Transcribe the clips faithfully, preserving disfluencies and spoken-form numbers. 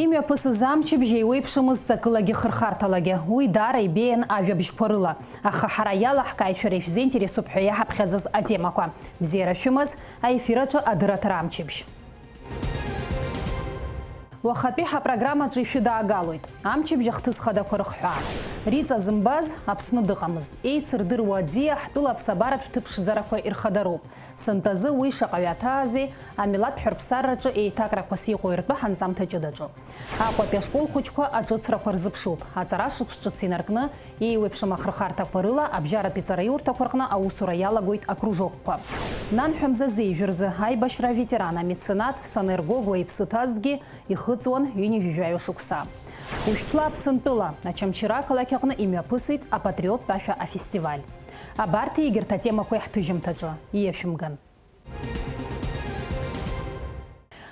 Имҩаԥысыз амчыбжь еиуеиԥшымызт ҵакылагьы хырхарҭалагьы. Уи даара ибеиан ажәабжьқәа рыла. Аха ҳара иалаҳкааит шәара ишәзеинтересуп ҳәа иаҳаԥхьаӡаз атемақәа. Бзиара шәымаз, аефир аҿы адырраҭара амчыбжь. Уахатәи ҳапрограммаҿы ишәыдаагалоит амчыбжь ахҭыс хадақәа рыхҳәаа. Риҵа зымбаз Аԥсны дыҟамызт. Еицырдыруа аӡиа ҳтәыла аԥсабаратә ҭыԥ ԥшӡарақәа ирхадароуп. Сынтәазы уи шаҟаҩы аҭаазеи, амилаҭ ҳәырԥсарраҿы еиҭакрақәас иҟоу иртәы ҳанҵамҭа ҷыдаҿы. Аҟәатәи ашкол хәыҷқәа аҿыцрақәа рзыԥшуп. Аҵара шықәс ҿыц инаркны, еиуеиԥшым ахырхарҭақәа рыла абжьаратәи ҵараиурҭақәа рҟны аусура иалагоит акружокқәа. Нанҳәа мзазы ижәырзы аибашьра аветеран, амеценат Санер Гогәуа иԥсы ҭазҭгьы ихыҵуан ҩынҩажәи жәаҩа шықәса. Ушәҭла Аԥсынтәыла, Очамчыра ақалақь аҟны имҩаԥысит апатриоттә ашәа афестиваль. Абарҭи егьырҭ атемақәеи ҳҭыжьымҭаҿы ииашәымган.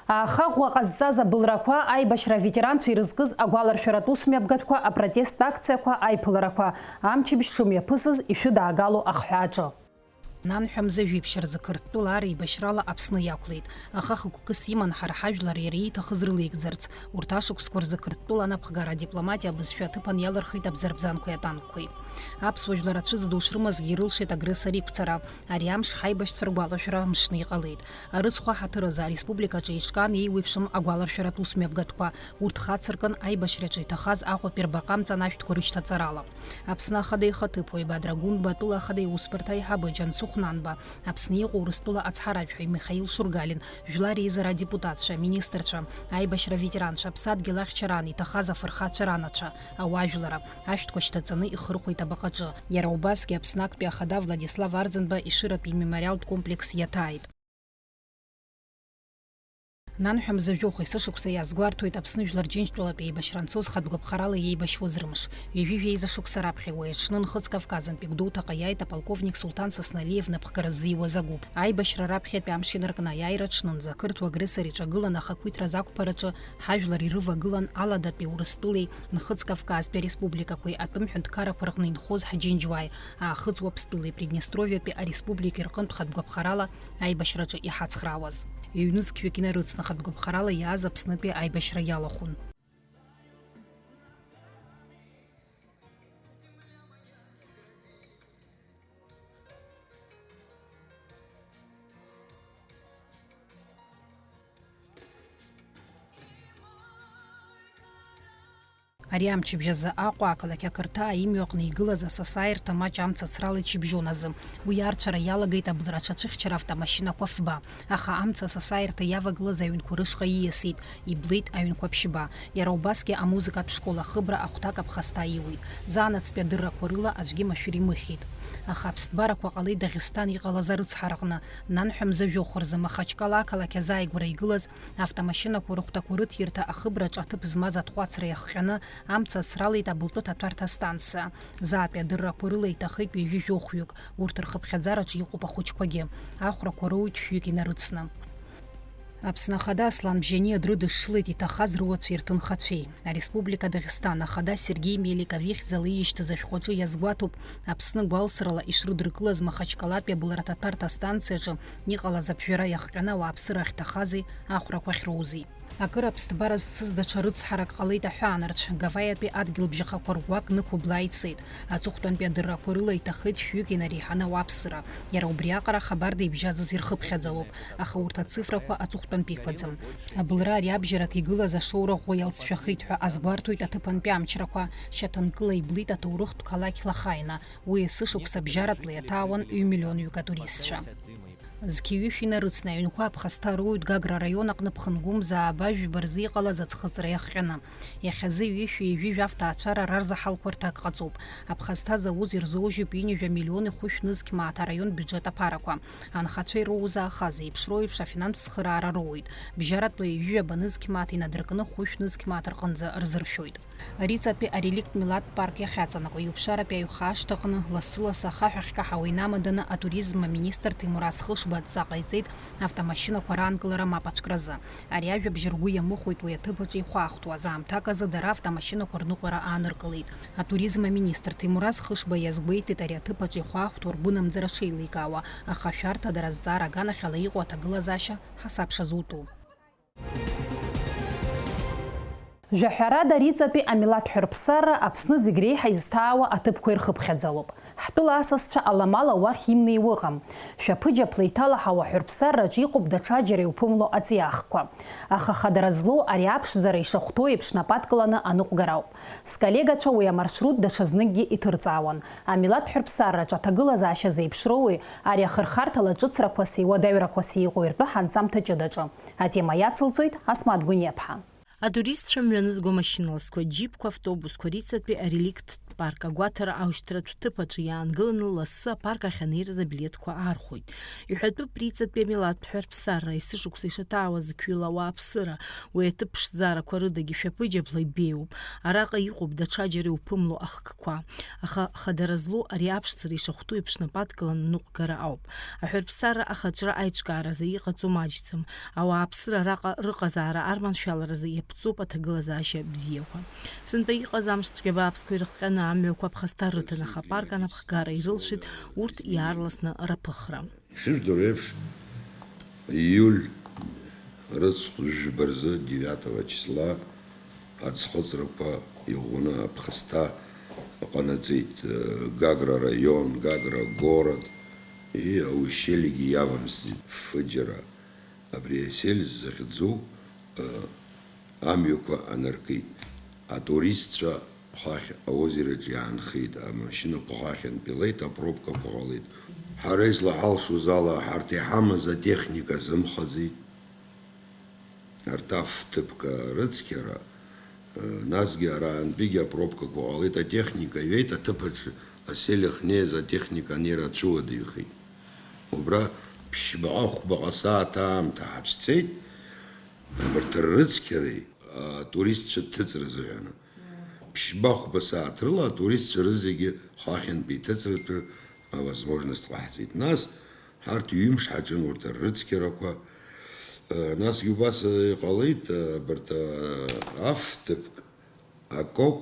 Аахаӷәӷәа ҟазҵаз абылрақәа, аибашьра аветеранцәа ирызкыз агәаларшәаратә усмҩаԥгатәқәа, апротесттә акциақәа, аиԥыларақәа, амчыбжь шымҩаԥысыз ишәыдаагало ахҳәааҿы. Нанҳәа мза жәиԥшь рзы Қырҭтәыла ар еибашьрала Аԥсны иақәлеит. Аха хықәкыс иман ҳара ҳажәлар иара ииҭахыз рылеигӡарц. Урҭ ашықәсқәа рзы Қырҭтәыла анапхгара адипломатиа абызшәа аҭыԥан иалырхит абзарбзанқәеи атанкқәеи. Аԥсуа жәлар ацәыӡ ду шрымазгьы ирылшеит агрессор иқәцара. Ари амш ҳаибашьцәа ргәалашәара мшны иҟалеит. Арыцхә аҳаҭыр азы ареспубликаҿы еиҿкаан еиуеиԥшым агәаларшәаратә усмҩаԥгатәқәа. Урҭ хацыркын аибашьраҿы иҭахаз Аҟәатәи рбаҟа амҵан ашәҭқәа рышьҭаҵарала. Аԥсны Ахада ихаҭыԥуаҩ Бадра Гәынба, атәыла Ахада иусбарҭа аиҳабы Џьансыхә Нанба, Аԥсны иҟоу Урыстәыла ацҳаражәҳәаҩ Михаил Шургалин, жәлар реизара адепутатцәа, аминистрцәа, аибашьра аветеранцәа, аԥсадгьыл ахьчараан иҭахаз афырхацәа ранацәа, ауаажәлара, ашәҭқәа шьҭаҵаны ихырхәеит абаҟаҿы. Иара убасгьы Аԥсны актәи ахада Владислав Арӡынба Ешыратәи имемориалтә комплекс иаҭааит. Нанҳәа мза жәохә есышықәса иазгәарҭоит Аԥсны Жәлар Џьынџьтәылатәи еибашьра анцоз хатә гәаԥхарала иеибашьуаз рымш. Ҩажәи жәеиза шықәса раԥхьа уи аҽны Нхыҵ Кавказынтәи Гәдоуҭаҟа иааит аполковник Сулҭан Сасналиев напхгара ззиуаз агәыԥ. Аибашьра раԥхьатәи амш инаркны аиааира аҽнынӡа ақырҭуа агрессор иҿагыланы ахақәиҭра азақәԥараҿы ҳажәлар ирывагылан Аладатәи Урыстәылеи Нхыҵ Кавказтәи ареспубликақәеи атәым ҳәынҭқаррақәа рҟны инхоз ҳџьынџьуааи Аахыҵ Уаԥстәылеи Приднестровиатәи ареспубликеи рҟынтә хатә гәаԥхарала аибашьраҿы иҳацхраауаз. Ҩнызқьҩык инарыцны хатә гәаԥхарала иааз Аԥснытәи аибашьра иалахәын. Ари амчыбжь азы Аҟәа ақалақь ақырҭаа имҩаҟны игылаз асасааирҭа маҷ амца ацрала ичыбжьон азы. Уи арцәара иалагеит абылра аҽацәыхьчара автомашьынақәа фба. Аха амца асасааирҭа иавагылаз аҩнқәа рышҟа ииасит, иблит аҩнқәа ԥшьба. Иара убасгьы амузыкатә школ ахыбра ахәҭак аԥхасҭа иуит. Заанаҵтәи адыррақәа рыла аӡәгьы машәыр имыхьит. Аха аԥсҭбарақәа ҟалеит Дагестан иҟалаз арыцҳараҟны, нанҳәа мза жәохә рзы Махачкала ақалақь азааигәара игылаз автомашьынақәа рыхәҭақәа рыҭирҭа ахыбраҿы аҭыԥ змаз атҟәацра иахҟьаны амца ацралеит абылтәы ҭаҭәарҭа астанциа. Заатәи адыррақәа рыла иҭахеит ҩажәи жәохәҩык, урҭ рхыԥхьаӡараҿы иҟоуп ахәыҷқәагьы. Ахәрақәа роуит шәҩык инарыцны. Аԥсны Ахада Аслан Бжьаниа дрыдышшылеит иҭахаз рыуацәеи рҭынхацәеи. Ареспублика Дагестан Ахада Сергеи Меликов ихьӡала иишьҭыз ашәҟәаҿы иазгәаҭоуп Аԥсны гәалсрала ишрыдыркылаз Махачкалатәи абылра ҭаҭәарҭа астанциаҿы иҟалаз аԥжәара иахҟьаны ауааԥсыра ахьҭахази ахәрақәа ахьроузи. Акыр аԥсҭбара зцыз даҽа рыцҳарак ҟалеит аҳәаанырцә, Гаваиатәи адгьылбжьахақәа ргәак нықәыблаа ицеит. Аҵыхәтәантәи адыррақәа рыла иҭахеит шәҩык инареиҳаны ауааԥсыра. Иара убриаҟара ахабар деибжьаӡыз ирхыԥхьаӡалоуп, аха урҭ ацифрақәа аҵыхәтәантәиқәаӡам. Абылра ари абжьарак игылаз ашоура ӷәӷәа иалҵшәахеит ҳәа азгәарҭоит аҭыԥантәи амчрақәа. Шьаҭанкыла иблит аҭоурыхтә қалақь Лахаина. Уи есышықәса абжьаратәла иаҭаауан ҩ-миллионҩык атуристцәа. Зқьи ҩышәи нарыцны аҩнқәа аԥхасҭа роуит Гагра араион аҟны ԥхынгәымза ааба жәба рзы иҟалаз аӡхыҵра иахҟьаны. Иахьазы ҩышәи ҩажәи жәаф ҭаацәара рарзаҳалқәа рҭак ҟаҵоуп. Аԥхасҭа зауз ирзоужьуп ҩынҩажәа миллиони хәышә нызқь мааҭ араион бюджет аԥарақәа. Анхацәа ироузаахаз еиԥшроу еиԥш афинанстә цхыраара роуит. Бжьаратәла ҩажәи жәаба нызқь мааҭ инадыркны хәышә нызқь мааҭ рҟынӡа рзыршәоит. Риҵатәи ареликт милаҭтә парк иахьаҵанакуа иуԥшааратәи аҩхаа ашҭаҟны лассы-лассы ахаҳә ахькаҳауа инамаданы атуризм аминистр Ҭемураз Хышба адҵа ҟаиҵеит автомашьынақәа раанкылара мап ацәкразы. Ари ажәабжь ргәы иамыхәеит уи аҭыԥ аҿы ихәаахәҭуаз аамҭак азы дара автомашьынақәа рныҟәара ааныркылеит. Атуризм аминистр Ҭемураз Хышба иазгәеиҭеит ари аҭыԥ аҿы ихәаахәҭоу ргәынамӡара шеиликаауа, аха ашәарҭадара азҵаара аганахьала иҟоу аҭагылазаашьа ҳасабша зутәу. Жәаҳәарада, Риҵатәи амилаҭ ҳәырԥсарра Аԥсны зегь реиҳа изҭаауа аҭыԥқәа ирхыԥхьаӡалоуп. Ҳтәыла асасцәа аламала уахь имнеиуа ыҟам. Шәаԥыџьаԥла иҭалаҳауа ҳәырԥсарраҿы иҟоуп даҽаџьара иуԥымло аҵиаахқәа. Аха хадара злоу ари аԥшӡара ишахәҭоу еиԥш нап адкыланы аныҟәгара ауп. Сколлегацәа уи амаршрут даҽазныкгьы иҭырҵаауан. Амилаҭ ҳәырԥсарраҿы аҭагылазаашьа зеиԥшроуи ари ахырхарҭала ҿыцрақәаси уадаҩрақәаси иҟоу иртәы ҳанҵамҭа ҷыдаҿы. Атема иацылҵоит Асмаҭ Гәыниаԥҳа. Атуристцәа мҩанызго амашьыналасқәа, аџьипқәа, автобусқәа Риҵатәи ареликттә парк агәаҭара аушьҭратә ҭыԥ аҿы иаангыланы лассы апарк ахь анеиразы абилеҭқәа аархәоит. Иҳәатәуп Риҵатәи амилаҭ ҳәырԥсарра есышықәса ишаҭаауа зқьҩыла ауааԥсыра. Уи аҭыԥ ԥшӡарақәа рыдагьы шәаԥыџьаԥла ибеиоуп. Араҟа иҟоуп даҽаџьара иуԥымло ахкқәа. Аха хадара злоу ари аԥшӡара ишахәҭоу еиԥш нап адкыланы аныҟәгара ауп. Аҳәырԥсарра ахаҿра аиҿкааразы иҟаҵо маҷӡам. Ауааԥсыра араҟа рыҟазаара арманшәаларазы иаԥҵоуп аҭагылазаашьа бзиақәа. Сынтәа иҟаз амш цәгьа бааԥсқәа ирыхҟьаны амҩақәа аԥхасҭа рыҭан, аха апарк анапхгара ирылшеит урҭ иаарласны раԥыхра. Ишыжәдыруа еиԥш, ииуль рыцхә жәба рзы, девятого числа, аӡхыҵрақәа иӷәӷәаны аԥхасҭа ҟанаҵеит, э, Гагра раион, Гагра город, и аушьелигьы иавамсит фыџьара. Абри асель захьӡу, э, амҩақәа анаркит. Атуристцәа хахь аозераҿ иаанхеит, амашьынақәа хахьынтә илеит, апробқәақәа ҟалеит. Ҳара излаҳалшоз ала, ҳарҭ иҳамаз атехника азымхаӡеит. Арҭ аф ҭыԥк рыцқьара, э, насгьы араантәигьы апробқәақәа ҟалеит, атехника иҩеит, аҭыԥаҿ асель ахьнеиз атехника анеира ацәыуадаҩхеит. Убра ԥшьбаҟа-хәбаҟа сааҭ аамҭа ҳацәцеит, абарҭ ррыцқьареи атуристцәа дҭыҵра азыҳәаны. Ԥшьба-хәба сааҭ рыла атуристцәа рызегьы хахьынтәи иҭыҵратәы авозможность ҟаҳҵеит. Нас ҳарҭ ҩымш ҳаҿын урҭ ррыцқьарақәа. Насгьы убас иҟалеит, абарҭ аф ҭыԥк акоуп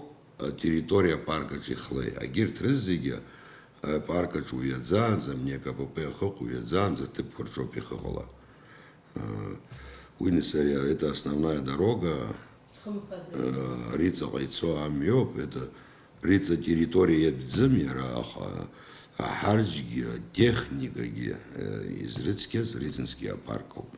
атерриториа апарк аҿы ихлеи. Егьырҭ рызегьы апарк аҿы уҩаӡаанӡа, амни АКПП ахықә уҩаӡаанӡа аҭыԥқәа рҿоуп ихыҟала. Уи нас ари, это основная дорога, Риҵаҟа ицо амҩоуп, это Риҵа территориа иатәӡам иара, аха аҳарџьгьы, атехникагьы, изрыцқьаз Рицински апарк ауп.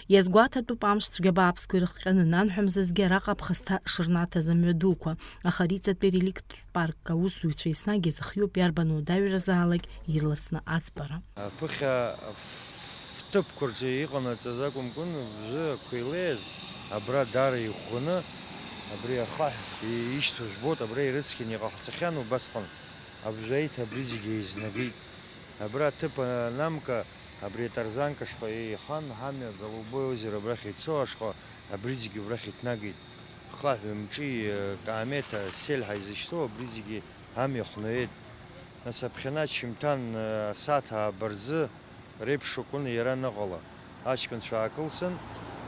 Иазгәаҭатәуп амш цәгьа бааԥсқәа ирыхҟьаны, нанҳәа мзазгьы араҟа аԥхасҭа шырнаҭаз амҩадуқәа, аха Риҵатәи реликттә парк аусзуҩцәа еснагь иазыхиоуп иарбан уадаҩразаалак ирласны аӡбара. Аԥыхьа ф-, фҭыԥқәа рҿы иҟанаҵаз акәымкәан, бжы ақәа илеиз, абра даара иӷәӷәаны, абри ахаҳә ишьҭоу жәбоит, абра ирыцқьаны иҟаҳҵахьан убасҟан. Абжаиҭ абри зегьы еизнагеит. Абра аҭыԥ анамка, абри атарзанка шҟа еихан, ҳамҩа Голубое озеро абрахь ицо ашҟа, абри зегьы убрахь иҭнагеит. Хаҳә мҿи, э, Каамеҭа сель ҳаизышьҭоу, абри зегьы амҩа хәнаҩеит. Нас аԥхьанатә шьымҭан, э, асааҭ ааба рзы реиԥш акәын иара аныҟала. Аҷкәынцәа аакылсын,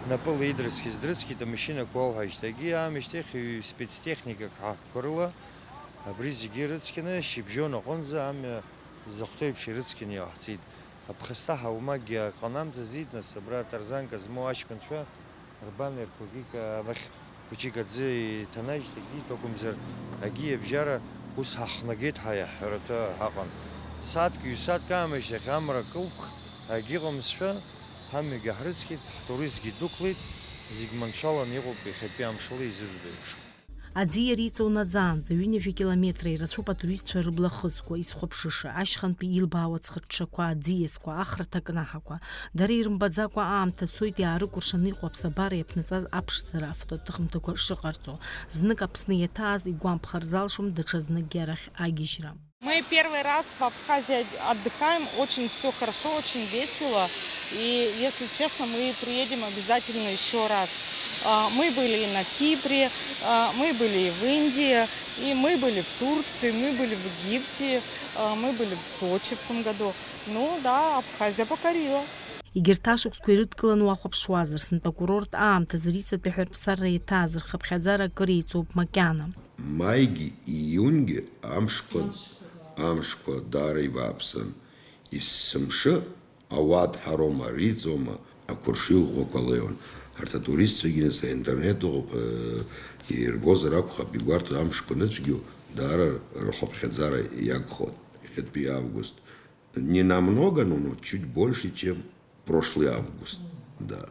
напыла идрыцқьаз дрыцқьеит, амашьынақәа ауҳәашт, егьи аамышьҭахь ҩ-, спецтехникак ҳаҳәқәа рыла абри зегьы ирыцқьаны, шьыбжьон аҟынӡа амҩа изахәҭоу еиԥш ирыцқьаны иҟаҳҵеит. Аԥхасҭа ҳаумакгьы ҟанамҵаӡеит, нас абра атарзанка змоу аҷкәынцәа рбанерқәагьы ка-, авахь хәыҷык аӡы иҭанажьит, егьит акәымзар, агьи абжьара ус ҳахнагеит ҳа иаҳҳәаратәы ҳаҟан. Сааҭк, ҩ-сааҭк аамышьҭахь амра кылԥх агьыҟамзшәа, ҳамҩагьы ҳрыцқьеит, ҳтуристгьы дәықәлеит, зегь маншәалан иҟоуп иахьатәи амшала изыжәдо еиԥш. Аӡиа Риҵа унаӡаанӡа ҩынҩажәа километра ирацәоуп атуристцәа рыбла хызкуа, изхәаԥшыша, ашьхантәи илбаауа ацхыҽҽақәа, аӡиасқәа, ахраҭа акнаҳақәа. Дара ирымбаӡакәа аамҭа цоит, иаарыкәыршаны иҟоу аԥсабара иаԥнаҵаз аԥшӡара афотоҭыхымҭақәа шыҟарҵо. Знык Аԥсны иаҭааз игәамԥхар залшом даҽазныкгьы арахь агьежьра. Мы первый раз в Абхазии отдыхаем. Очень всё хорошо, очень весело. И, если честно, мы приедем обязательно ещё раз. А, мы были и на Кипре, а, мы были и в Индии, и мы были в Турции, мы были в Египте, а, мы были в Сочи в том году. Ну да, Абхазия покорила. Егьырҭ ашықәсқәа ирыдкыланы уахәаԥшуазар, сынтәа акурорт аамҭазы Рицатәи ҳәырԥсарра иаҭааз рхыԥхьаӡара акыр еиҵоуп макьана. Маигьы ииунгьы амшқәа, амшқәа даара ибааԥсын. Есымшы ауаа дҳароума, риҵоума, ақәыршҩы ӷәӷәақәа леиуан. Ҳарҭ атуристцәагьы нас аинтернет ыҟоуп, э, ирбозар акәхап, игәарҭо амшқәа аныцәгьоу, даара рхыԥхьаӡара иагхоит, иахьатәи август. Не намного, но, но чуть больше, чем прошлый август. Да.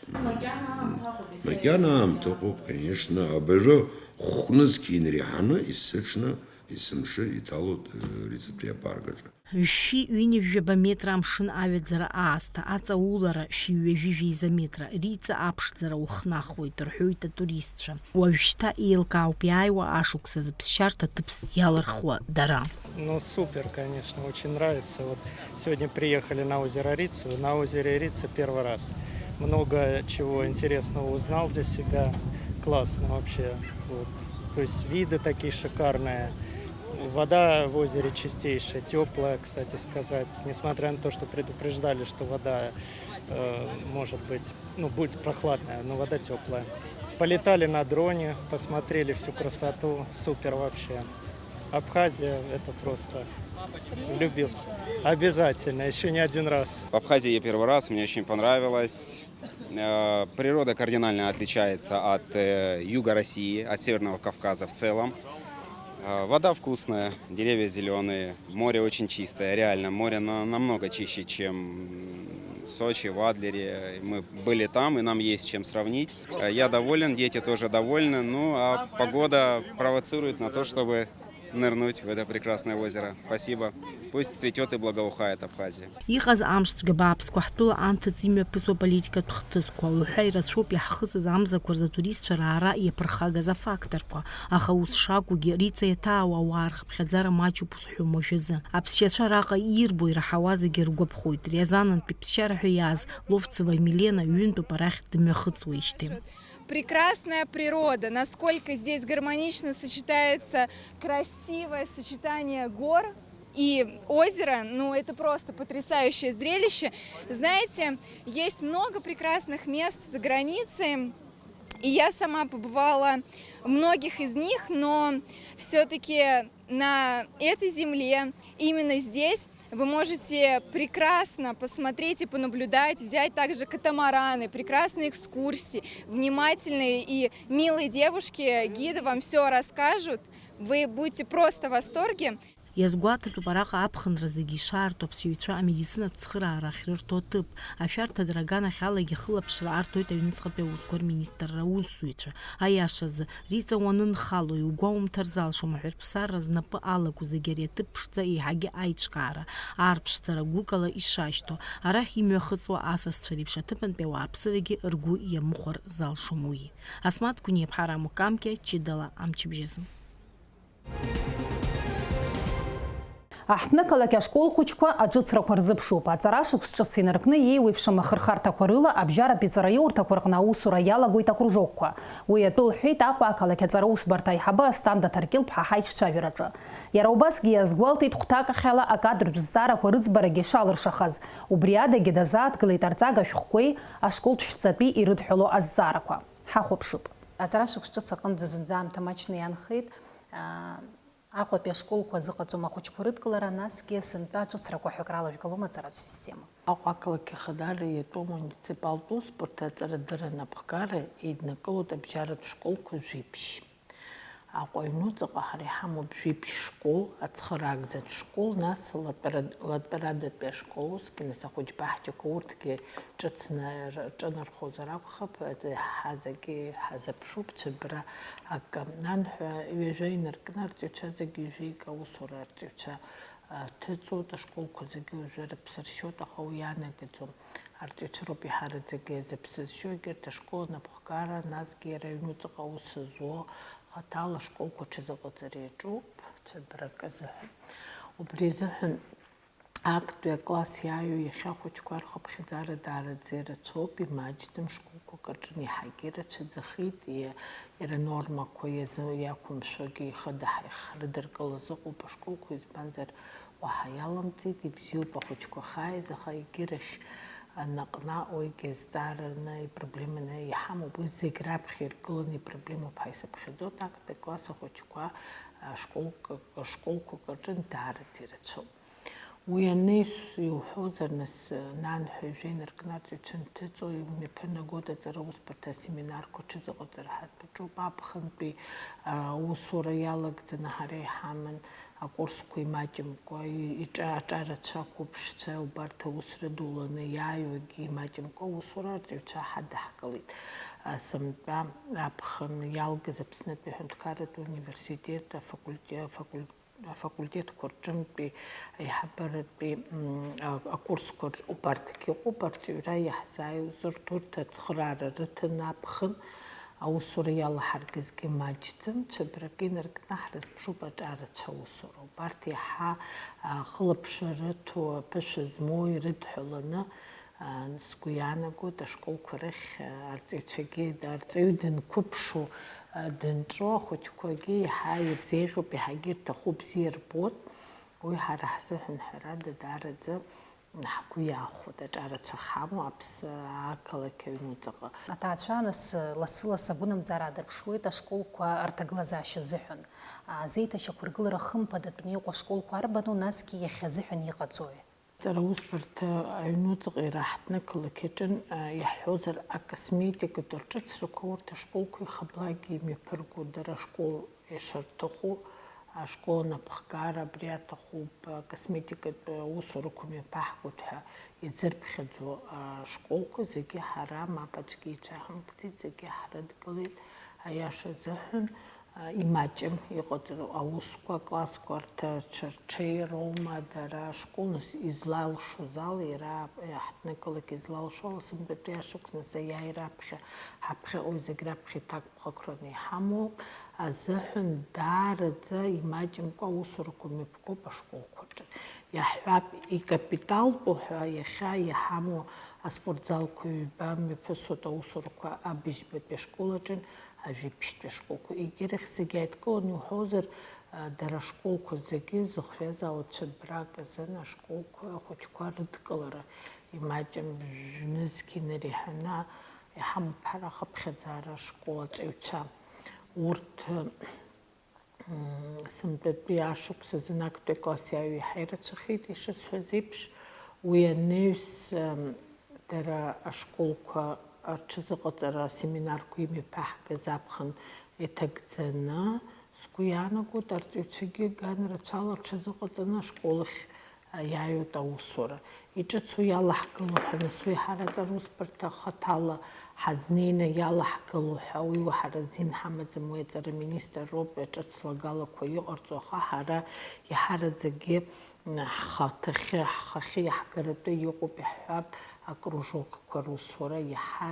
Макьана аамҭа ыҟоуп, иахьа Макьана иацы аамҭа ыҟоуп, конечно, абыржәы хәнызқь инреиҳаны есыҽны, есымшы иҭалоит, э, Риҵатәи апарк аҿы. Шәи ҩынҩажәаба метра амшын аҩаӡара аасҭа, аҵаулара шәи ҩажәи жәеиза метра, Риҵа аԥшӡара ухнахуеит, рҳәоит атуристцәа. Уажәшьҭа еилкаауп иааиуа ашықәсазы ԥсшьарҭа ҭыԥс иалырхуа дара. Ну, супер, конечно, очень нравится. Вот сегодня приехали на озеро Рицу. На озере Рица первый раз. Много чего интересного узнал для себя. Классно вообще. Вот. То есть виды такие шикарные. Вода в озере чистейшая, теплая, кстати сказать. Несмотря на то, что предупреждали, что вода, э, может быть, ну, будет прохладная, но вода теплая. Полетали на дроне, посмотрели всю красоту. Супер вообще. Абхазия, это просто любил. Обязательно, еще не один раз. В Абхазии я первый раз, мне очень понравилось. Э, природа кардинально отличается от, э, юга России, от Северного Кавказа в целом. Э, вода вкусная, деревья зеленые, море очень чистое, реально, море на-, намного чище, чем в Сочи, в Адлере. Мы были там, и нам есть чем сравнить. Э, я доволен, дети тоже довольны. Ну, а погода провоцирует на то, чтобы нырнуть в это прекрасное озеро. Спасибо. Пусть цветет и благоухает Абхазия. Иҟаз амш цәгьа бааԥсқәа ҳтәыла анҭыҵ имҩаԥысуа политикатә хҭысқәа, уҳәа ирацәоуп иаҳхысыз амзақәа рзы атуристцәа раара иаԥырхагаз афакторқәа, аха ус шакәугьы, Риҵа иаҭаауа ауаа рхыԥхьаӡара маҷуп узҳәом уажәазы. Аԥсшьацәа араҟа иирбо ираҳауа зегьы ргәаԥхоит. Риазанынтәи ԥсшьара ҳәа иааз Ловцева Милена ҩынтәуп арахь дымҩахыҵуеижьҭеи. Прекрасная природа, насколько здесь гармонично сочетается красивое сочетание гор и озера. Ну, это просто потрясающее зрелище. Знаете, есть много прекрасных мест за границей, и я сама побывала в многих из них, но все-таки на этой земле, именно здесь, вы можете прекрасно посмотреть и понаблюдать, взять также катамараны, прекрасные экскурсии, внимательные и милые девушки, гиды вам все расскажут, вы будете просто в восторге. Иазгәаҭатәуп араҟа аԥхынра зегьы ишаарту аԥсшьаҩцәа амедицинатә цхыраара ахьрырҭо аҭыԥ. Ашәарҭадара аганахьалагьы ахылаԥшра арҭоит аҩныҵҟатәи аусқәа рминистрра аусзуҩцәа. Аиашазы, Риҵа уанынхало, иугәаумҭар залшом, аҳәырԥсарра знапы алаку зегьы ари аҭыԥ ԥшӡа еиҳагьы аиҿкаара, аарԥшӡара гәыкала ишашьҭоу, арахь имҩахыҵуа асасцәа реиԥш аҭыԥантәи ауааԥсырагьы ргәы иамыхәар залшом уи. Асмаҭ Гәыниаԥҳа, Рамо Камкиа, ҷыдала амчыбжьазы. Аҳҭнықалақь ашкол хәыҷқәа аҿыцрақәа рзыԥшуп. Аҵара шықәс ҿыц инаркны иеиуеиԥшым ахырхарҭақәа рыла абжьаратәи ҵараиурҭақәа рҟны аусура иалагоит акружокқәа. Уи атәы лҳәеит Аҟәа ақалақь аҵара усбарҭа аиҳабы Асҭанда Ҭаркьыл-ԥҳа ҳаиҿцәажәараҿы. Иара убасгьы иазгәалҭеит хәҭакахьала акадртә зҵаарақәа рыӡбарагьы шалыршахаз. Убри адагьы дазааҭгылеит арҵага шәҟәқәеи ашколтә шәҵатәи ирыдҳәалоу азҵаарақәа. Ҳахәаԥшып. Аҵара шықәс ҿыц аҟынӡа зынӡа аамҭа маҷны иаанхеит. Аҟәатәи ашколқәа азыҟаҵом ахәыҷқәа рыдкылара, насгьы сынтәа ҿыцрақәа ҳәа акралажәгалома аҵаратә система? Аҟәа ақалақь ахадара иатәу амуниципалтә усбарҭа аҵарадырра анапхгара еиднакылоит абжьаратә школқәа жәиԥшь. Аҟәа аҩнуҵаҟа ҳара иҳамоуп жәиԥшь школ, ацхыраагӡатә школ, нас латәара-, латәарадатәи ашкол, усгьы нас ахәыҷбаҳчақәа, урҭгьы ҿыцны рҿынархозар акәхап, ҳазегьы ҳазыԥшуп, цәыббра акы. Анҳәа, ҩажәа инаркны арҵаҩцәа зегьы ҩажәеига аусура арҵаҩцәа, а, ҭыҵуеит, ашколқәа зегьы уажәы рыԥсы ршьоит, аха уи иаанагаӡом. Арҵаҩцәа роуп иаҳараӡак зыԥсы зшьо, егьырҭ ашкол анапхгара, насгьы иара аҩнуҵаҟа аус зуо, хаҭала ашколқәа рҽазыҟаҵара иаҿуп, цәыббра акы азыҳәан. Убри азыҳәан Актәи акласс иааиуа иахьа ахәыҷқәа рхыԥхьаӡара даараӡа ирацәоуп, имаҷӡам, школқәак рҿы еиҳагьы ирацәаӡахеит, иа-, иара анормақәа иазы-, иақәымшәогьы ихы даҳ-, ихрыдыркылаз ыҟоуп ашколқәа, избанзар, уаҳа иаламҵит, ибзиоуп ахәыҷқәа ахьааиз, аха егьырахь анаҟ-наҟ уигьы азҵаараны ипроблеманы иҳамоуп, уи зегь раԥхьа иргыланы ипроблемоуп ҳәа исыԥхьаӡоит, актәи акласс ахәыҷқәа, а, школк-, школқәак рҿы даараӡа ирацәоуп. Уи анеис иуҳәозар, нас, нанҳәа ижәеиныркны арҵаҩцәа нҭыҵуа, имҩаԥырнагоит аҵара усбарҭа асеминарқәа рҽазыҟаҵара ҳартәаҿуп. Аԥхынтәи аусура иалагӡаны ҳара иҳаман акурсқәа имаҷымкәа, иҿа-, аҿарацәа, ақәыԥшцәа, убарҭ аус рыдуланы иааиуагьы имаҷымкәа аусура арҵаҩцәа ҳадаҳкылеит. Сынтәа аԥхын иалгаз Аԥснытәи аҳәынҭқарратә университет афакульте-, афакуль-, афакультетқәа рҿынтәи аиҳабыратәи, м, а-, акурсқәа рҿ убарҭгьы ыҟоуп, арҵаҩра иаҳзааиуаз урҭ, урҭ ацхыраара рыҭаны аԥхын аусура иалаҳаргазгьы маҷӡам, цәыббрак инаркны ҳрызԥшуп аҿарацәа аусура. Убарҭ иаҳа, а, хылаԥшра рыҭо, аԥышәа змоу ирыдҳәаланы, Сгәы иаанагоит, ашколқәа рахь арҵаҩцәагьы, арҵаҩы данқәыԥшу, данҿу ахәыҷқәагьы еиҳа ирзеиӷьуп, еиҳагьы ирҭаху бзиа рбоит. Уи ҳара ҳзыҳәан, ҳәарада, даараӡа ҳгәы иахәоит, аҿарацәа ҳамоу Аԥс-, ақалақь аҩнуҵаҟа. Аҭаацәа, нас, лассы-лассы агәынамӡара аадырԥшуеит ашколқәа рҭагылазаашьа азыҳәан. Азеиҭашьақәыргылара хымԥадатәны иҟоу ашколқәа арбану, насгьы иахьазыҳәан иҟаҵои? Аҵара усбарҭа аҩнуҵаҟа ираҳҭны ақалақь аҿын, а, иаҳҳәозар, акосметикатә рҿыцрақәа урҭ ашколқәа ихаблакгьы имҩаԥырго, дара ашкол ишырҭаху, ашкол анапхгара абри аҭахуп, акосметикатә аусурақәа мҩаԥаҳгоит ҳәа изырԥхьаӡо ашколқәа зегьы ҳара мап аӡәгьы иҽаҳамкӡеит, зегьы ҳрыдгылеит, аиаша азыҳәан. Имаҷым иҟаҵоу аусқәа, аклассқәа рҭаацәа рҽеироума, дара ашкол нас излалшоз ала, иара иаҳҭнықалақь излалшо ала, сынтәатәи ашықәс нас аиааира аԥхьа, ҳаԥхьаҟа уи зегь раԥхьа иҭакԥхықәраны иҳамоуп азыҳәан, даараӡа имаҷымкәа аусурақәа мҩаԥгоуп ашколқәа рҿы. Иаҳҳәап, икапиталтәу ҳәа иахьа иҳамоу аспортзалқәа ҩба мҩаԥысуеит аусурақәа абыжьбатәи ашкол аҿын, ажәибжьтәи ашколқәа. Егьирахь зегьы ааидкыланы иуҳәозар, а, дара ашколқәа зегьы зыхҩазаауа цәыббрак азын ашколқәа ахәыҷқәа рыдкылара имаҷым, жәнызқь инареиҳаны иҳамоуп ҳара ахыԥхьаӡара ашкол аҵаҩцәа. Урҭ, м, сынтәатәи ашықәс азын актәи акласс иааҩ иаҳа ирацәахеит, ишысҳәаз еиԥш, уи анаҩс, м, дара ашколқәа рҽазыҟаҵара асеминарқәа имҩаԥаҳгаз аԥхын иҭагӡаны, сгәы иаанагоит, арҵаҩцәагьы ган рацәала рҽазыҟаҵаны ашкол ахь, а, иааиуеит аусура. Иҿыцу иалаҳгыло ҳәа, нас уи ҳара аҵара усбарҭа хаҭала ҳазнеины иалаҳгыло ҳәа, уи уаҳа разин ҳамаӡам, уи аҵара аминистр роуп иҿыцлагалақәа иҟарҵо, аха ҳара иҳараӡакгьы ҳхаҭахьы, ҳхахьы иаҳгаратәы иҟоуп, иаҳҳәап, акружокқәа русура иаҳа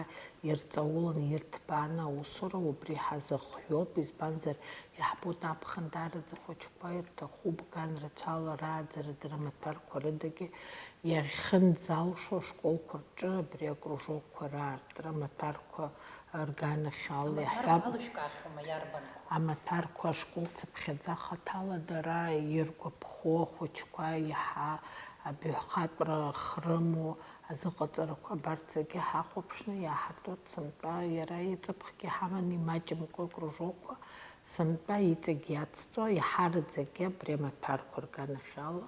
ирҵауланы, ирҭбааны аусура убри ҳазыхҩоуп, избанзар, иаҳбоит аԥхын даараӡа ахәыҷқәа ирҭахуп, ган рацәала рааӡара драмаҭәарқәа рыдагьы иахьынӡалшо ашколқәа рҿы абри акружокқәа раартра, амаҭәарқәа рганахьала, иаҳҳәап, амаҭәарқәа ашкол цыԥхьаӡа хаҭала дара иргәаԥхо ахәыҷқәа иаҳа абаҩхатәра хрымоу азыҟаҵарақәа абарҭ зегьы ҳахәаԥшны иааҳартуеит, сынтәа иара иҵыԥхгьы ҳаман имаҷымкәа акружокқәа, сынтәа иҵегь иацҵо, иаҳараӡакгьы абри амаҭәарқәа рганахьала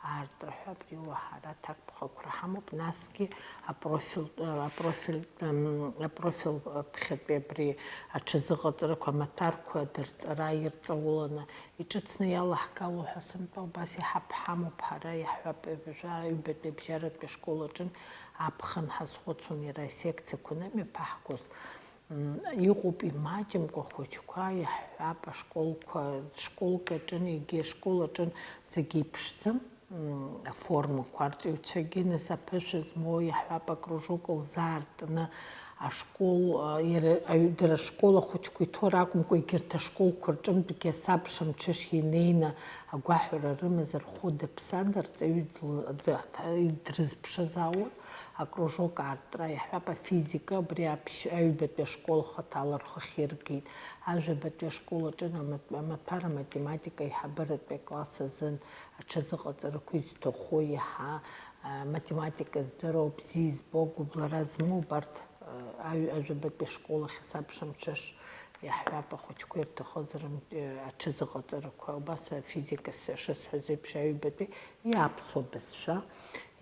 аартра ҳәа абри уаҳа ара аҭакԥхықәра ҳамоуп, насгьы апрофиль, апрофиль, м, апрофиль ԥхьатәи абри аҽазыҟаҵарақәа, амаҭәарқәа дырҵара ирҵауланы иҿыцны иалаҳгало ҳәа сынтәа убас иҳаԥ-, ҳамоуп ҳара, иаҳҳәап, ҩажәа-, ҩбатәи абжьаратәи ашкол аҿын аԥхын ҳазхәыцуан иара асекциақәа анымҩаԥаҳгоз. М, иҟоуп имаҷымкәа ахәыҷқәа, иаҳҳәап, ашколқәа, школк аҿын, егьи ашкол аҿын зегьы иԥшӡам, м, аформақәа, арҵаҩцәагьы, нас, аԥышәа змоу, иаҳҳәап, акружок лзаартны ашкол, а, иара, аҩ-, дара ашкол ахәыҷқәа иҭоур акәымкәа, егьырҭ ашколқәа рҿынтәгьы асабша мҽышьа инеины агәаҳәара рымазар, хәы дыԥсан, арҵаҩы дл-, д-, дрызԥшызаауан. Акружок аартра, иаҳҳәап, афизика, абри аԥшь-, аҩбатәи ашкол ахаҭала рхы ахьиргеит. Ажәабатәи ашкол аҿын амаҭ-, амаҭәар аматематика аиҳабыратәи акласс азын аҽазыҟаҵарақәа изҭаху иаҳа, а, математика здыруа, бзиа избо, гәыблра змоу убарҭ, а, аҩ-, ажәабатәи ашкол ахь асабша мҽыш Иаҳҳәап, ахәыҷқәа ирҭахызар, м, аҽазыҟаҵарақәа, убас афизика с-, шысҳәаз еиԥш, аҩбатәи иаԥсуа бызшәа,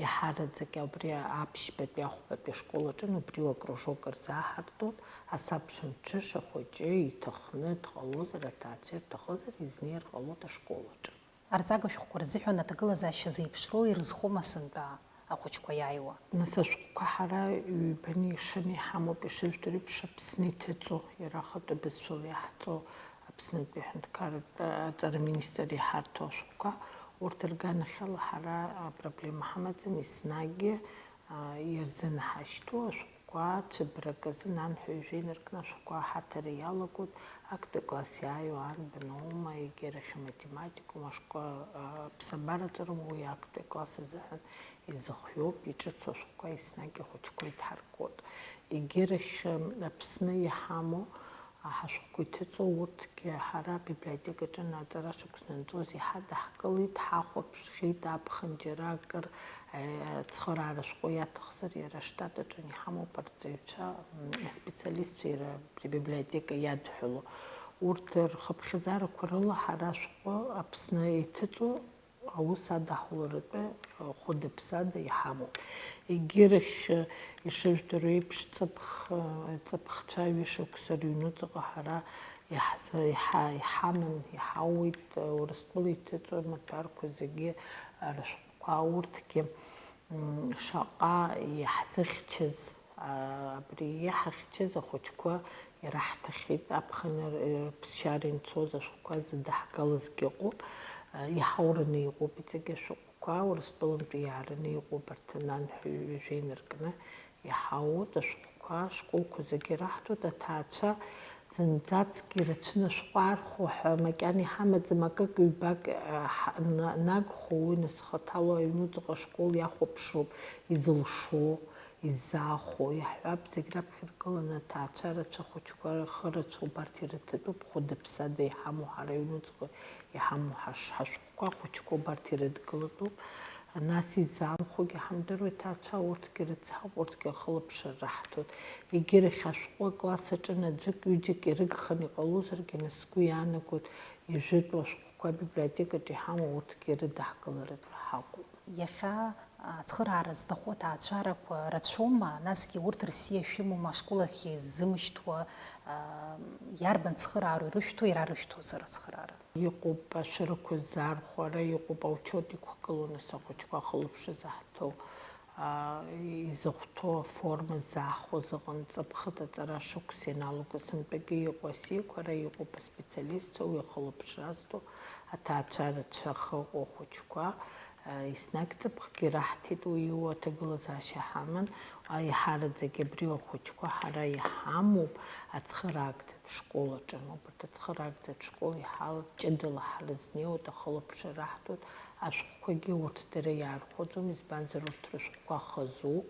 иаҳараӡак абри аԥшьбатәи, ахәбатәи ашкол аҿы убриоуп акружок рзааҳартуеит, асабша мҽыша ахәыҷы иҭахны дҟалозар, аҭаацәа ирҭахызар, изнеир ҟалоит ашкол аҿы. Арҵага шәҟәқәа рзыҳәан аҭагылазаашьа зеиԥшроу ирызхома сынтәа ахәыҷқәа иааиуа? Нас ашәҟәқәа ҳара ҩбаны ишаны иҳамоуп, ишыжәдыруа еиԥш, Аԥсны иҭыҵуа, иара ахатәы бызшәала иаҳҵо, Аԥснытәи аҳәынҭқарратә аҵара министр иҳарҭо ашәҟәқәа, урҭ рганахьала ҳара апроблема ҳамаӡам, еснагьы, а, ирзынаҳашьҭу ашәҟәқәа, цәыббрак азы нанҳәа ҩажәа инаркны ашәҟәқәа аҳаҭара иалагоит, актәи класс иааиуа арбаноума, егьирахь аматематикоума, ашкол, а, аԥсабараҵароума, уи актәи акласс азыҳәан изыхиоуп, иҿыцу ашәҟәқәа еснагь ахәыҷқәа идҳаркуеит. Егьирахь, м, Аԥсны иҳамоу, а, ҳашәҟәқәа иҭыҵуа урҭгьы ҳара абиблиотекаҿы аҵара шықәс нанҵәоз иҳадаҳкылеит, ҳахәаԥшхьеит, аԥхын џьара акыр, е, ацхыраара шәҟәы иаҭахзар, иара аштат аҿы иҳамоуп арҵаҩцәа, м, аспециалистцәа иара абри абиблиотека иадҳәало. Урҭ рхыԥхьаӡарақәа рыла ҳара ашәҟәы Аԥсны иҭыҵуа аус адаҳуларатәы хәыда-ԥсада иҳамоуп. Егьирахь, ишыжәдыруа еиԥш, ҵыԥх, ҵыԥхцәа ҩышықәса рыҩнуҵаҟа ҳара иаҳза-, иҳа-, иҳаман, иҳауеит, Урыстәыла иҭыҵуа амаҭәарқәа зегьы рышәҟәқәа, урҭгьы, м, шаҟа иаҳзыхьчаз, а, абри иаҳахьчаз ахәыҷқәа ираҳҭахьеит, аԥхын р-, рыԥсшьара инцоз ашәҟәқәа зыдаҳгалазгьы ыҟоуп, а, иҳаураны иҟоуп иҵегьы ашәҟәқәа, Урыстәылантәи иаараны иҟоуп, арҭ ананҳәа ҩажәа инаркны иҳауоуп, ашәҟәқәа ашколқәа зегьы ираҳҭоит, аҭаацәа зынӡаск ирацәаны ашәҟәы аархәо ҳәа макьана иҳамаӡам, акык-ҩбак, а, ҳа-, на-, нагхо, уи нас хаҭала аҩнуҵҟа ашкол иахәаԥшроуп изылшо, изаахәо, иаҳҳәап, зегь раԥхьа иргыланы аҭаацәа рацәа, ахәыҷқәа рхы рацәа убарҭ ирыҭатәуп, хәыда-ԥсада иҳамоу, ҳара аҩнуҵҟа иҳамоу ҳаш-, ҳашәҟәқәа, ахәыҷқәа убарҭ ирыдгылатәуп. Нас изаанхогьы ҳамдыруеит, аҭаацәа урҭгьы рыцҳауп, урҭгьы ахылаԥшра раҳҭоит. Егьирахь ашәҟәы акласс аҿы наӡәык, ҩыџьак ирыгханы иҟалозаргьы, нас сгәы иаанагоит, ижәытәу ашәҟәқәа абиблиотекаҿы иҳамоу урҭгьы ирыдаҳкыларатәы ҳаҟоуп. Иахьа ацхыраара зҭаху аҭаацәарақәа рацәоума, насгьы урҭ рсиа шәымоума, ашкол ахь иззымышьҭуа, а, иарбан цхыраароу ирышәҭо, иара рышәҭозар ацхыраара? Иҟоуп ашәарақәа ззаархәо, ара иҟоуп аучет иқәгылоу, нас ахәыҷқәа ахылаԥшра заҳҭо, а, изыхәҭоу аформа заахәо, зыҟан ҵыԥхыт аҵара шықәса ианалаго, сынтәагьы иҟоу асиақәа, ара иҟоуп аспециалистцәа, уи ахылаԥшра азҭо аҭаацәа рацәа ахы ыҟоу ахәыҷқәа, а, еснагь ҵыԥхгьы раҳҭеит, уи иоуа аҭагылазаашьа ҳаман, аиҳараӡагьы абри ахәыҷқәа ҳара иҳамоуп ацхыраагӡатә школ аҿы, убарҭ ацхыраагӡатә школ иҳалҵ ҷыдала ҳрызнеиуеит, ахылаԥшра раҳҭоит, ашәҟәқәагьы урҭ дара иаархәаӡом, избанзар урҭ рышәҟәқәа хазуп,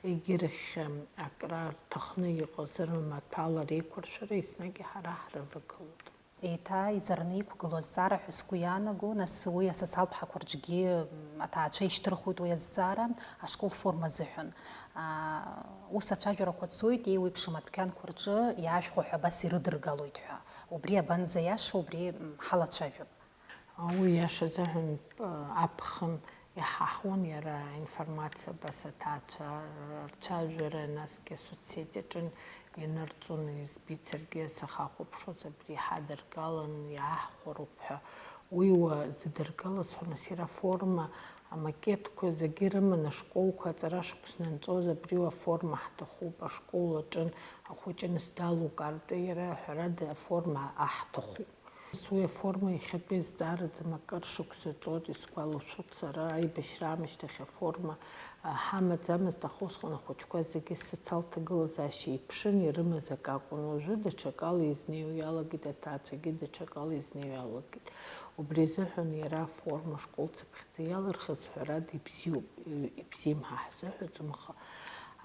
егьирахь, м, акра рҭахны иҟазар, маҭәала реиқәыршәара еснагь ҳара ҳрывагылоит. Еиҭа иҵарны иқәгылоу азҵаара ҳәа сгәы иаанаго, нас уи асоциалтә ҳақәа рҿгьы, м, аҭаацәа ишьҭырхуеит уи азҵаара, ашкол форма азыҳәан. Аа, ус ацәажәарақәа цоит, еиуеиԥшым адәқьанқәа рҿы иаашәхәа ҳәа абас ирыдыргалоит ҳәа. Убри абанӡа иаша, убри, м, ҳалацәажәап. Уи иашазыҳәан, а, аԥхын иҳаҳуан иара аинформациа абас аҭаацәа рцәажәара, насгьы асоцсеть аҿы инырҵон, избеит саргьы сахьахәаԥшуаз, абри иҳадыргалан, иааҳхәароуп ҳәа. Уи уа зыдыргалаз ҳәа, нас иара аформа, амакетқәа зегьы рыман, ашколқәа аҵара шықәс нанҵоз, абри уа аформа ҳҭахуп, ашкол аҿын ахәыҷы нас далукаартә, иара ҳәарада аформа аҳҭахуп. Нас уи аформа иахьатәи зҵаараӡам, акыр шықәса ҵуеит, исгәалашәоит сара, аибашьра аамышьҭахь аформа, а, ҳамаӡамызт, аха усҟан ахәыҷқәа зегьы социалтә ҭагылазаашьа иԥшын, ирымаз акы акәын. Уажәы даҽакала изнеиуа иалагеит, аҭаацәагьы даҽакала изнеиуа иалагеит. Убри азыҳәан иара аформа ашкол цыԥхьаӡа иалырхыз, ҳәарада, ибзиоуп, ибзиам ҳәа ҳзыҳәаӡом, аха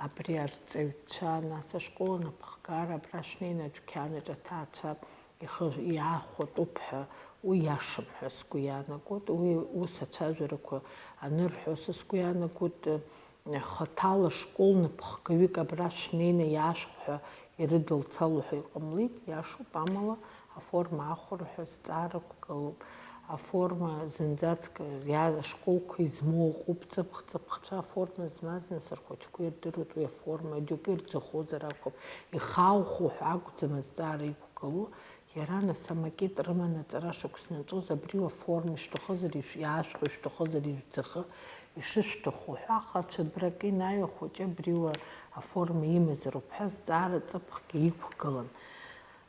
абри арҵаҩцәа, нас ашкол анапхгара, абра шәнеины адәқьанаҿ аҭаацәа ихы иаахәатәуп ҳәа, уи иашам ҳәа сгәы иаанагоит. Уи ус ацәажәарақәа анырҳәо, са сгәы иаанагоит, хаҭала школ напхгаҩык абра шәнеины иаашәх ҳәа Ирыдылцало ҳәа иҟамлеит, иашоуп, амала аформа ахәара ҳәа зҵаара ықәгылоуп. Аформа зынӡаск иа-, ашколқәа измоу ыҟоуп, ҵыԥх-ҵыԥхцәа аформа змаз, нас рхәыҷқәа ирдыруеит уи аформа, џьоукы ирӡахозар акәхап, ихауху ҳәа акәӡам азҵаара иқәгылоу. Иара, нас, амакет рыманы аҵара шықәс наҿоз, абри уаформа ишәҭахызар ишә-, иаашәху, ишәҭахызар ижәӡахы, ишышәҭаху ҳәа, аха цәыббрак инаҩ ахәыҷы абри уа аформа имазароуп ҳәа зҵаара ҵыԥхгьы иқәгылан.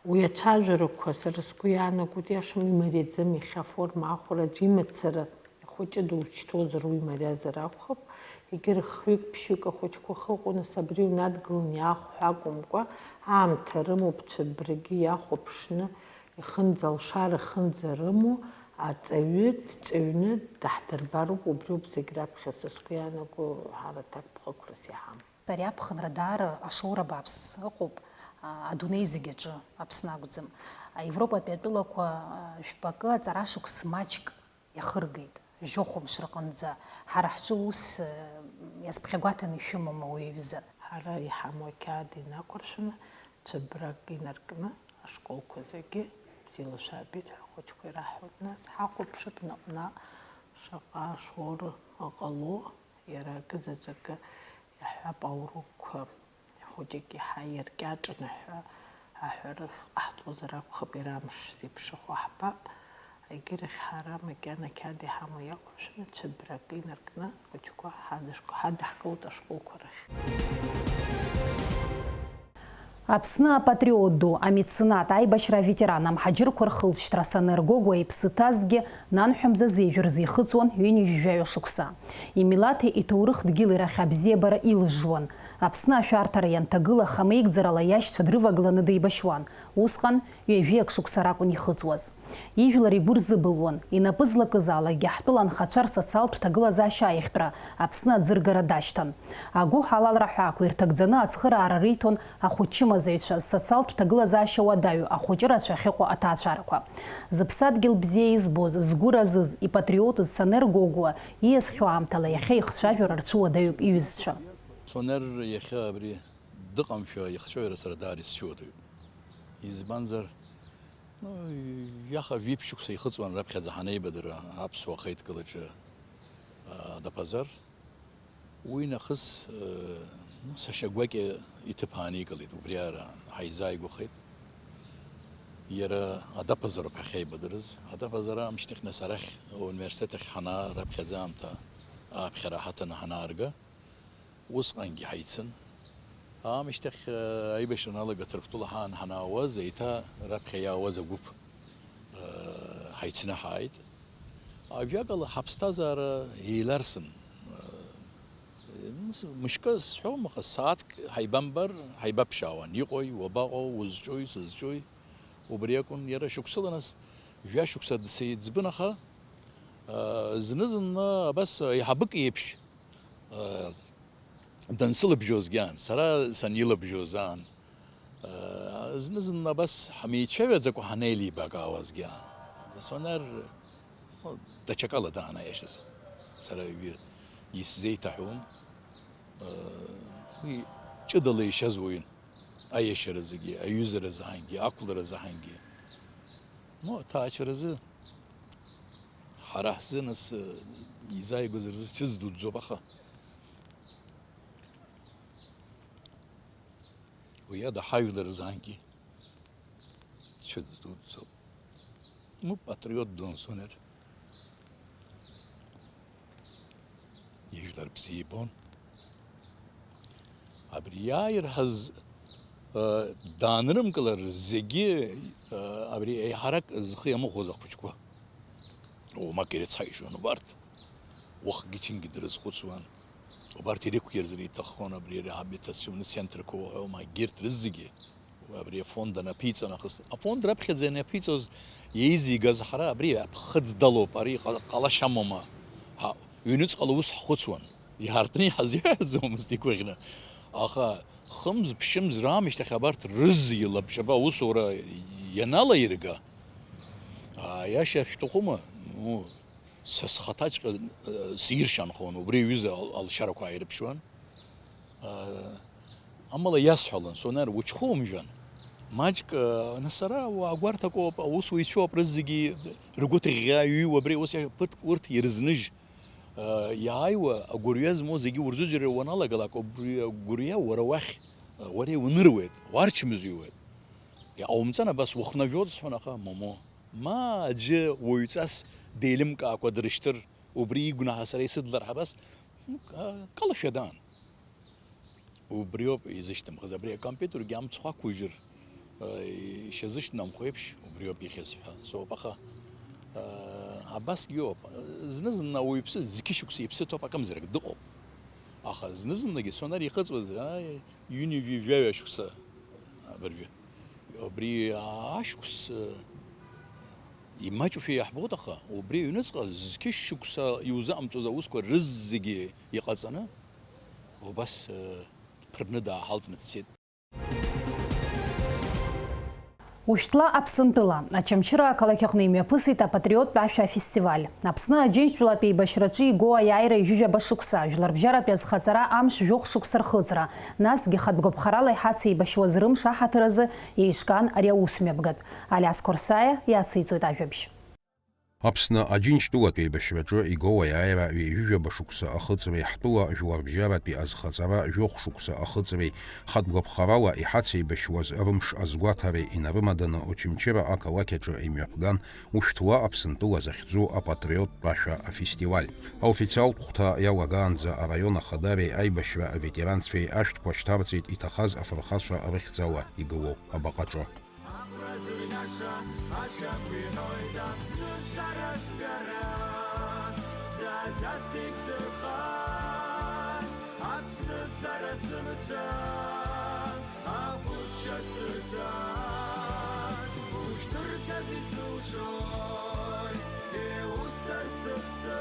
Уи ацәажәарақәа, сара сгәы иаанагоит, иашам, имариаӡам иахьа аформа ахәара аӡә имацара, ихәыҷы душьҭозар уи мариазар акәхап, егьырхҩык-ԥшьҩык ахәыҷқәа хыҟоу, нас абри унадгылан иаахәо акәымкәа, аамҭа рымоуп цәыббрагьы иахәаԥшны, ихынӡа, алшара ихынӡа рымоу аҵаҩы дҵаҩны даҳдырбароуп, убриоуп зегь раԥхьа, са сгәы иаанаго, ҳара аҭакԥхықәрас иҳамоу. Ари аԥхынра даара ашоура бааԥс ыҟоуп, а, адунеи зегь аҿы, Аԥсны акәӡам. Аевропатәи атәылақәа, а, жәпакы аҵарашықәс маҷк иахыргеит, жәохәымш рҟынӡа. Ҳара ҳҿы ус, а, иазԥхьагәаҭаны ишәымоума, уи аҩыза? Ҳара иҳамоу ақьаад инақәыршәаны, цәыббрак инаркны, ашколқәа зегьы бзиала шәаабеит ҳәа ахәыҷқәа ираҳҳәоит. Нас ҳахәаԥшып наҟ-наҟ шаҟа ашоура ыҟало, иара акы заҵәыкы иаҳҳәап, аурокқәа хәыҷык иаҳа иркьаҿны ҳәа аҳәара ҟаҳҵозар акәхап, иара амш зеиԥшрахо ҳбап. Егьырахь ҳара макьана ақьаад иҳамоу иақәыршәаны, цәыббрак инаркны, ахәыҷқәа ҳадышк-, ҳадаҳкылоит ашколқәа рахь. Аԥсны апатриот ду, амеценат, аибашьра аветеран, амҳаџьырқәа рхылҵшьҭра Санер Гогәуа иԥсы ҭазгьы, нанҳәа мза зеижә рзы ихыҵуан ҩынҩажәи жәаҩа шықәса. Имилаҭи иҭоурых дгьыли рахь абзиабара илыжжуан. Аԥсны ашәарҭара ианҭагыла, хамеигӡарала иашьцәа дрывагыланы деибашьуан. Усҟан ҩажәиак шықәса ракәын ихыҵуаз. Ижәлар игәы рзыбылуан, инапы злакызаалакгьы ҳтәыла анхацәа рсоциалтә ҭагылазаашьа аиӷьтәра Аԥсны аӡыргара дашьҭан. Агәыҳалалра ҳәаақәа ирҭагӡаны ацхыраара риҭон ахәыҷымазаҩцәа, социалтә ҭагылазаашьа уадаҩу ахәыҷы рацәа ахьыҟоу аҭаацәарақәа. Зыԥсадгьыл бзиа избоз, згәы разыз, ипатриотыз Санер Гогәуа ииасхьоу аамҭала иахьа ихцәажәара рцәыуадаҩуп иҩызцәа. Сонер иахьа абри дыҟамшәа ихцәажәара сара даара исцәыуадаҩуп. Избанзар, ну, ҩаха жәиԥшь шықәса ихыҵуан раԥхьаӡа ҳанеибадыра аԥсуа ахеидкылаҿы, а, Адаԥазар. Уи нахыс, э, ну, сашьа гәакьа иҭыԥ ааникылеит, убри ара ҳаизааигәахеит. Иара Адаԥазароуп ҳахьеибадырыз. Адаԥазара аамышьҭахь нас арахь ауниверситет ахь ҳанаа, раԥхьаӡа аамҭа ааԥхьара ҳаҭаны ҳанаарга. Усҟангьы ҳаицын. Аамышьҭахь, э, аибашьра аналага Ҭырқәтәыла ҳаан ҳанаауаз, еиҭа раԥхьа иаауаз агәыԥ, э, ҳаицны ҳааит. Ажәакала, ҳаԥсҭазаара еиларсын. Э, мс-, мышкы сҳәом, аха сааҭк ҳаибамбар, ҳаибаԥшаауан. Иҟои, уабаҟоу, узҿои, сызҿои? Убри акәын. Иара шықәсыла нас, жәашықәса дсеиҵбын, аха, э, зны-зынла абас аиҳабык иеиԥш, э, дансылабжьозгьы аан, сара санилабжьоз аан, э, зны-зынла абас ҳмеицәажәаӡакәа ҳанеилибакаауазгьы аан. Сонер, ну, даҽакала даан, аиашазы. Сара ҩы исзеиҭаҳәон, э, уи ҷыдала ишьаз уаҩын. Аиашьаразыгьы, аҩызаразы ҳангьы, ақәларазы ҳангьы. Ну, аҭаацәаразы ҳара ҳзы нас, э, изааигәаз рзы цәыӡ дуӡӡоуп, аха уи ада ҳажәлар рзы ҳангьы цәыӡ дуӡӡоуп. Ну, патриот дун Сонер. Ижәлар бзиа ибон. Абри иааирҳаз, э, даанрымкылар зегьы, э, абри еиҳарак зхы иамыхәоз ахәыҷқәа. Уамак ирыцҳаишьон убарҭ. Уахгьы-ҽынгьы дрызхәыцуан. Убарҭ иреиқәирзар иҭаххон абри реабилитацион центрқәа уҳәома, егьырҭ рызегьы. Абри афонд анаԥиҵа нахыс, афонд раԥхьаӡа ианаԥиҵоз, иеизигаз ҳара абри аԥхыӡ далоуп, ари ҟа-, ҟалашьа амоума? Ҳа, ҩныҵҟала ус ҳхәыцуан, иҳартны иҳазиҳәаӡомызт игәаӷьны. Аха хымз-ԥшьымз раамышьҭахь абарҭ рызегьы лабҿаба аусура ианалаирга, аиаша шәҭахума? Ну, са схаҭаҵәҟьа, э, сиршанхон, убри аҩыза ал-, алшарақәа ааирԥшуан. Э, Амала иасҳәалон, Сонар, учхоумжәан. Маҷк, э, нас ара ауаа гәарҭак ыҟоуп, аусуҩцәоуп, рызегьы ргәы ҭыӷьӷьаа иҩуа абри, ус ԥыҭк урҭ ирызныжь. Э, иааиуа агәырҩа змоу зегьы урзыӡырҩуа уаналагалак, убри агәырҩа уара уахь, э, уара иуныруеит, уарчмызҩуеит. Иҟаумҵан абас, ухнажәоит, сҳәон, аха, момо. Ма аӡәы уаҩҵас деилымкаакәа дрышьҭыр, убри игәнаҳа сара исыдлар ҳәа абас, ну, ка-, калашәа даан. Убриоуп изышьҭымхыз, абри акомпиутергьы амцхә ақәужьыр, э, ишьазышьҭнамхо еиԥш, убриоуп ихьыз ҳәа соуп, аха, э, абасгьы ыҟоуп. Зны-зынла ауаҩԥсы зқьышықәса иԥсы ҭоуп акымзарак дыҟоуп. Аха зны-зынлагьы Сонар ихыҵуаз, ааи, ҩынҩажәи жәаҩа шықәса абыржәы. Убри ашықәс, э, имаҷушәа иаҳбоит, аха убри аҩныҵҟа зқьышықәса иузаҟамҵоз аусқәа рызегьы иҟаҵаны, убас, э, дԥырны дааҳалҵны дцеит. Ушәтла Аԥсынтәыла, Очамчыра ақалақь аҟны имҩаԥысит апатриоттә ашәа афестиваль. Аԥсны Аџьынџьтәылатә еибашьраҿы игоу аиааира ҩажәижәаба шықәса, жәларбжьаратәи азхаҵара амш жәохә шықәса рхыҵра, насгьы хатә гәаԥхарала иҳацеибашьуаз рымш аҳаҭыр азы еиҿкаан ари аусмҩаԥгатә. Алиас Қорсаиа иациҵоит ажәабжь. Аԥсны Аџьынџьтәылатә еибашьраҿы игоу аиааира ҩажәижәаба шықәса ахыҵреи ҳтәыла жәларбжьаратәи азхаҵара жәохә шықәса ахыҵреи хатә гәаԥхарала иҳацеибашьуаз рымш азгәаҭареи инарымаданы Очамчыра ақалақь аҿы имҩаԥган Ушәҭла Аԥсынтәыла захьӡу апатриоттә ашәа афестиваль. Аофициалтә хәҭа иалагаанӡа араион ахадареи аибашьра аветеранцәеи ашәҭқәа шьҭарҵеит иҭахаз афырхацәа рыхьӡала игылоу абаҟаҿы. Аҟәра зырӷьаша ашәақәа иҳәоит Аԥсны сара сгара, сааӡаз сеиқәзырхаз Аԥсны сара сымца, ахәыцшьа сырҵа, ушәҭырцаз исылшоит, иусҭар сыԥсы.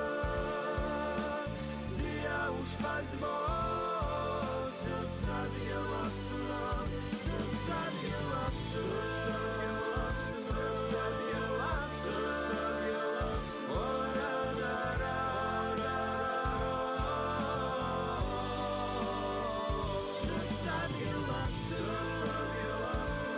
Бзиа ушԥазбо, сыԥсадгьыл Аԥсны, сыԥсадгьыл Аԥсны, сыԥсадгьыл Аԥсны, сыԥсадгьыл Аԥсны, уара, дара, сыԥсадгьыл Аԥсны, сыԥсадгьыл Аԥсны, сыԥсадгьыл Аԥсны.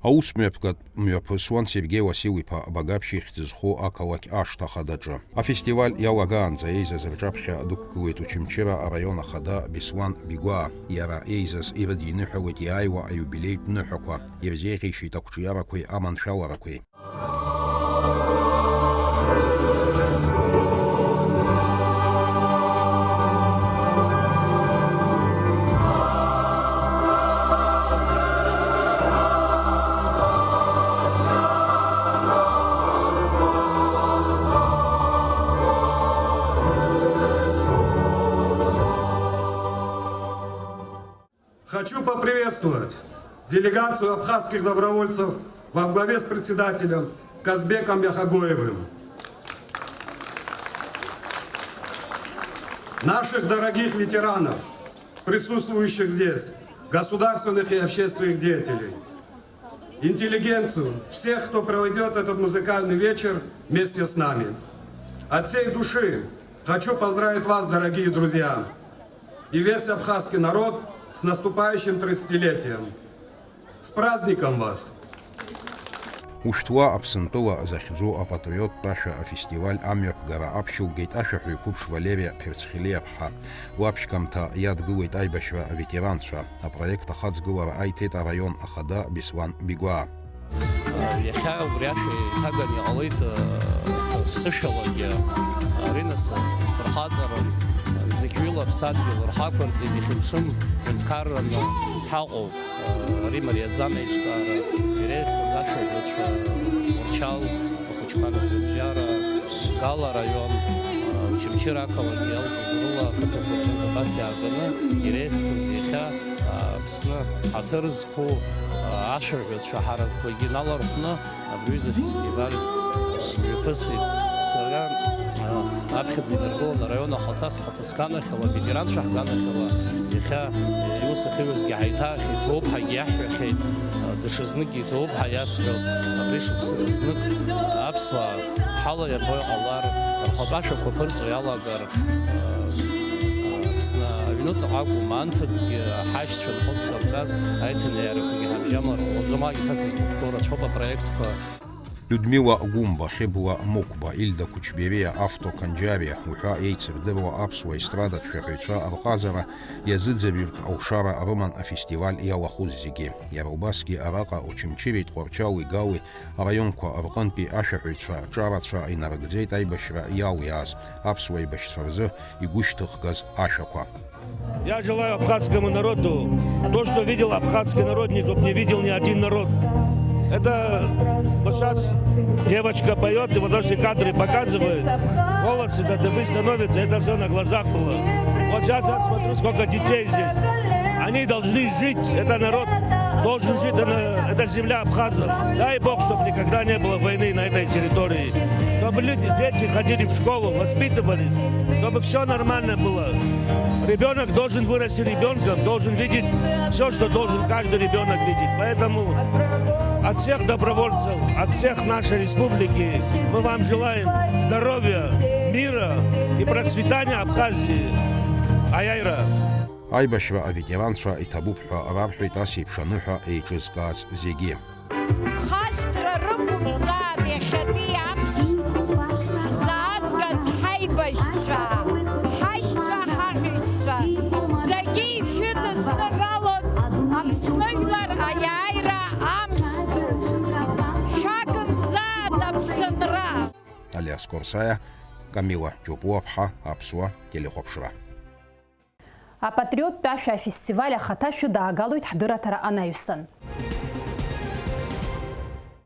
Аусмҩаԥгатә мҩаԥысуан Сергеи Уасил-иԥа Багаԥшь ихьӡ зху ақалақь ашҭа хадаҿы. Афестиваль иалагаанӡа еизаз рҿаԥхьа дықәгылеит Очамчыра араион ахада Беслан Бигәаа. Иара еизаз ирыдиныҳәалеит иааиуа аиубилеитә ныҳәақәа, ирзеиӷьеишьеит ақәҿиарақәеи аманшәаларақәеи. Хочу поприветствовать делегацию абхазских добровольцев во главе с председателем Казбеком Яхагоевым. Наших дорогих ветеранов, присутствующих здесь, государственных и общественных деятелей, интеллигенцию, всех, кто проведет этот музыкальный вечер вместе с нами. От всей души хочу поздравить вас, дорогие друзья, и весь абхазский народ с наступающим тридцатилетием. С праздником вас! Ушәҭла Аԥсынтәыла захьӡу апатриоттә ашәа афестиваль амҩаԥгара аԥшьылгеит ашәаҳәаҩ қәыԥш Валериа Ԥерцхелиаԥҳа. Лаԥшьгамҭа иадгылеит аибашьра аветеранцәа. Апроект ахаҵгылара аиҭеит араион ахада Беслан Бигәаа. Иахьа убри ашәа еиҭаганы иҟалеит, ԥсышәалагьы, ари нас фырхаҵаран, зегь ҩыла аԥсадгьыл рхы ақәырҵеит, ихьымԥшым ҳәынҭқарраны ҳаҟоуп. Ари мариаӡам аиҿкаара, иреиӷьқәаз ашәаҳәацәа, Урчал ахәыҷқәа, нас рыбжьара, Гала араион, Очамчыра ақалақь иалҵыз рыла ақыҭақәа рҿы абас иааганы иреиӷьқәаз иахьа Аԥсны ҳаҭыр зқәу ашәаҳәацәа ҳаракқәагьы налархәны абри аҩыза афестиваль мҩаԥысит. Сара, а, аԥхьаӡа инаргылон араион ахаҭа схаҭа сганахьала, аветеранцәа ҳганахьала, иахьа иус ахьыҩуазгьы ҳаиҭаахьеит, ҭоуп ҳәагьы иаҳҳәахьеит, а, даҽазныкгьы иҭоуп ҳәа иасҳәап, абри шықәсык знык аԥсуаа ҳала иарбо иҟалар, рхатә ашәақәа ԥырҵо иалагар, а, Аԥсны аҩныҵҟа акәым, анҭыҵгьы ҳашьцәа Нхыҵ Кавказ аиҭанеиаарақәагьы ҳабжьамароуп, уаҵәы малагьы са сызгәаԥхо рацәоуп апроектқәа. Людмила Гәымба, Хьыбла Мықәба, Ильда Кучбериа, Авто Канџьариа уҳәа еицырдыруа аԥсуа естрадатә шәаҳәаҩцәа рҟазара иазыӡырҩыртә алшара рыман афестиваль иалахәыз зегьы. Иара убасгьы араҟа Очамчыреи Тҟәарчали Гали араионқәа рҟынтәи ашәаҳәаҩцәа ҿарацәа инарыгӡеит аибашьра иалиааз аԥсуа еибашьцәа рзы игәышьҭыхгаз ашәақәа. Я желаю абхазскому народу то, что видел абхазский народник, чтоб не видел ни один народ. Это вот сейчас девочка поет, и вот даже кадры показывают. Голос, это дыбы становится, это всё на глазах было. Вот сейчас я смотрю, сколько детей здесь. Они должны жить, это народ должен жить, это, это земля абхазов. Дай Бог, чтоб никогда не было войны на этой территории. Чтобы люди, дети ходили в школу, воспитывались, чтобы всё нормально было. Ребёнок должен вырасти ребёнком, должен видеть всё, что должен каждый ребёнок видеть. Поэтому от всех добровольцев, от всех нашей республики мы вам желаем здоровья, мира и процветания Абхазии. Аиааира! Аибашьра аветеранцәа иҭабуп ҳәа рарҳәеит ас еиԥш аныҳәа еиҿызкааз зегьы. Хашҭра рықәымзааит иахьатәи амш заазгаз ҳаибашьцәа, ҳашьцәа, ҳаҳәшьцәа, зегьы ишәыдысныҳәалон Аԥсны жәлар аиааира амш ду. Шәақәымзааит Аԥсынра! Алиас Корсаиа, Камила Џьопуаԥҳа, Аԥсуа телехәаԥшра. Апатриоттә ашәа афестиваль ахаҭа шәыдаагалоит ҳдырраҭара анаҩсан.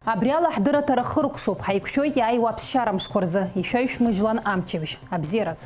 Абри ала ҳдырраҭара хыркәшоуп, ҳаиқәшәоит иааиуа аԥсшьара мшқәа рзы, ишәаҩшәмыжьлан амчыбжь. Абзиараз!